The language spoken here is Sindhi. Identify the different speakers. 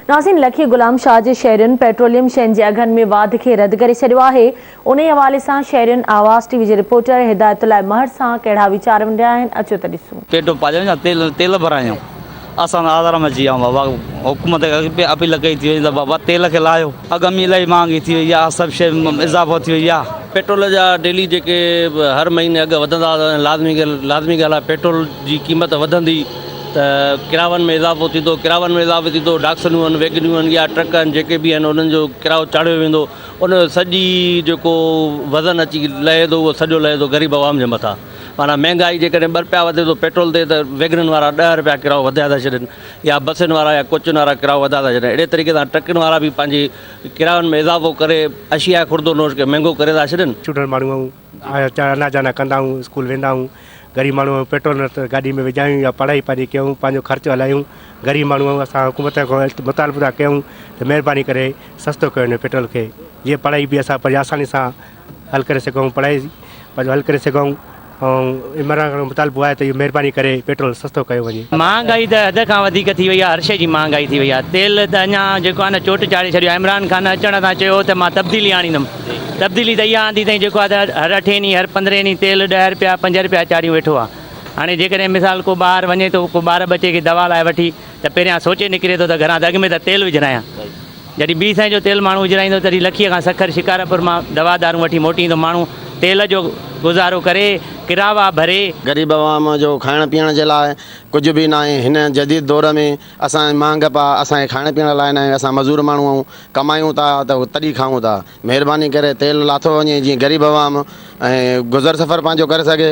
Speaker 1: ناظرين لکي غلام شاهه جي شهرين پيٽروليم شين جي اگهن ۾ واڌ کي رد ڪري ڇڏيو آهي انهي حوالي سان شهرين آواز ٽي وي جي رپورٽر هدايت الله مهر سان ڪهڙا ويچار ونڊيا آهن اچو ته ڏسون.
Speaker 2: پيٽو پاليون يا تيل تيل ڀرايون اسان ته آزار ۾ اچي ويا آهيون بابا حڪومت کي اپيل ڪئي ٿي وڃي ته بابا تيل کي لاهيو اگهه ۾ الاهي مهانگي ٿي وئي آهي سڀ شيء ۾ اضافو ٿي وئي آهي.
Speaker 3: پيٽرول جا ڊيلي جيڪي هر مهيني اگهه وڌندا ٿا وڃن لازمي لازمي ڳالهه آهي پيٽرول جي قيمت وڌندي ته ڪراون ۾ اضافو ٿيندو، ڪراون ۾ اضافو ٿيندو، ڊاڪسنون آهن، ويگنيون آهن يا ٽرڪ آهن جيڪي به آهن انهن جو ڪرايو چاڙهيو ويندو، ان جو سڄي جيڪو وزن اچي لهي ٿو اهو سڄو لهي ٿو غريب عوام جي مٿان معنيٰ مهنگائي جيڪڏهن ٻه رپيا وڌي ٿو پيٽرول تي ته ويگنن وارا ڏهه رپيا ڪرايو وڌائي ٿا ڇڏن يا بسن وارا يا ڪوچن وارا ڪرايو وڌائي ٿا ڇڏن اهڙي طريقي سان ٽرڪن وارا به پنهنجي ڪراين ۾ اضافو ڪري اشياء خوردو نوش کي مهنگو ڪري ٿا ڇڏن.
Speaker 4: اسٽوڊنٽ ماڻهو آهيون آنا جانا ڪندا آهيون اسڪول ويندا آهيون غريب ماڻهو آهيون پيٽرول نه ته گاڏي ۾ وجهايون يا پڙهائي پنهنجي ڪيون پنهنجو خرچ هلايون غريب ماڻهو آهيون اسان حڪومت کان مطالبو ٿا ڪيون ته مهرباني ڪري سستو ڪيو هن پيٽرول کي جيئن پڙهائي به اسان پنهنجي آساني سان حل ڪري سگهون پڙهائي پنهنجو حل ڪري سگهون ۽ عمران خان کان مطالبو آهي ته اهو مهرباني ڪري پيٽرول سستو ڪيو وڃي.
Speaker 5: مهانگائي ته حد کان وڌيڪ ٿي وئي آهي هر شيء جي مهانگائي ٿي وئي آهي تيل ته اڃا جيڪو آهي نه چوٽ چاڙهي ڇڏيو آهي عمران خان اچڻ سان چيو هو ته مان تبديلي آڻيندم تبديلي ته اها آندي اٿئي جيڪو آهي ته هر اٺين ڏينهن هر پندرهين ڏينهن تيل ڏهه رپيا پنج رپيا چاڙهيون ويٺو آهي هاڻي جيڪڏهن مثال ڪو ٻاهر وڃي ٿو ڪو ٻار ٻچي کي دوا لاء وٺي ته پهريان سوچي نڪري ٿو ته گهران ته اڳ ۾ ته تيل وجهرايان جڏهن ٻي سئين جو تيل ماڻهو وجهرائيندو تڏهن لکيء کان سکر شڪارپور مان دوا دارون وٺي موٽي ايندو ماڻهو تيل جو گذارو ڪري ڪراوا ڀري.
Speaker 6: غريب عوام جو کائڻ پيئڻ جي لاء ڪجهه به ناهي هن جديد دور ۾ اسان مهانگپ آ اسان کي کائڻ پيئڻ لاء ناهي اسان مزور ماڻهو آهيون ڪمايون ٿا ته تڏهن کائون ٿا مهرباني ڪري تيل لاٿو وڃي جيئن غريب عوام ۽ گذر سفر پنهنجو ڪري سگهي.